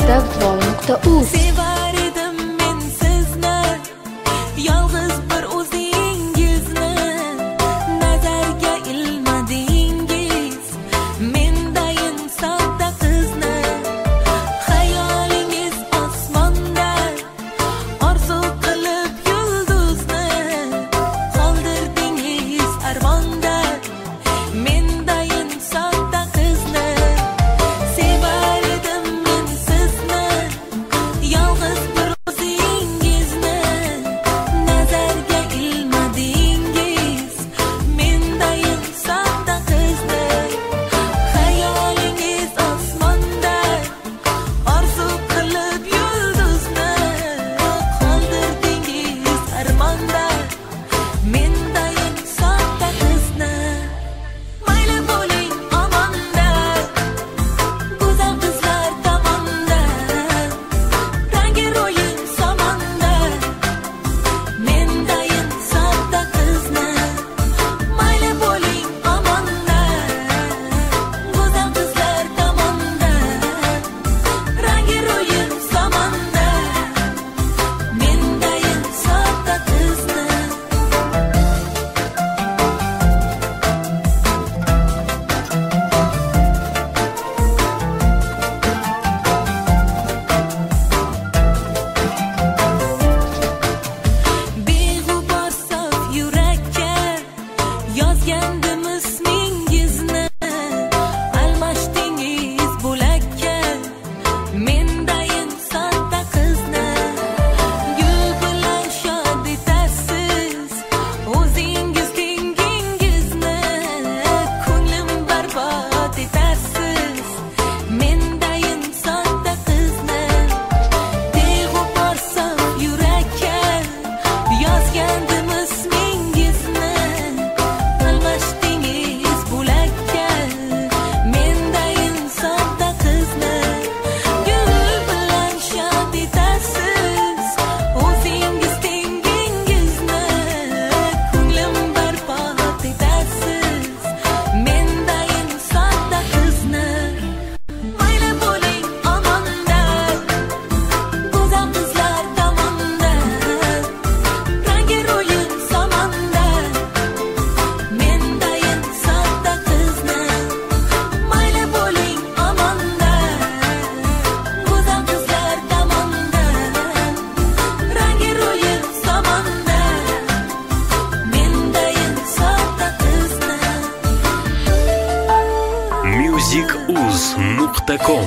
www.voy.uz. Sevar edim men sizni, yolg'iz bir o'zingizni, nazarga ilmadingiz mendayin sodda qizni. Xayolingiz osmonda, orzu qilib yulduzni, qoldirdingiz armonda mendayin sodda qizni. Sevar edim men sizni, yolg'iz bir o'zingizni, nazarga ilmadingiz mendayin sodda qizni. Xayolingiz osmonda, orzu qilib yulduzni, qoldirdingiz armonda mendayin sodda qizni. Mayli bo'ling omonda, go'zal qizlar tomonda, rangi ro'yim somonda, mendayin sodda qizni. Mayli bo'ling omonda, go'zal qizlar tomonda, rangi ro'yim somonda, mendayin sodda qizni. Beg'ubor sof yurakka yozgandim ismingizni, almashdingiz bo'lakka mendayin sodda qizni. Gul bilan shod etasiz o'zingiz tengingizni, ko'nglim barbod etasiz mendayin sodda qizni. Beg'ubor sof yurakka yozgandim ismingizni, almashdingiz bo'lakka mendayin sodda qizni. Gul bilan shod etasiz o'zingiz tengingizni, ko'nglim barbod etasiz mendayin sodda qizni. Mayli bo'ling omonda, go'zal qizlar tomonda, rangi ro'yim somonda, mendayin sodda qizni. Mayli bo'ling omonda, go'zal qizlar tomonda, rangi ro'yim somonda, mendayin sodda qizni. musicuz.com.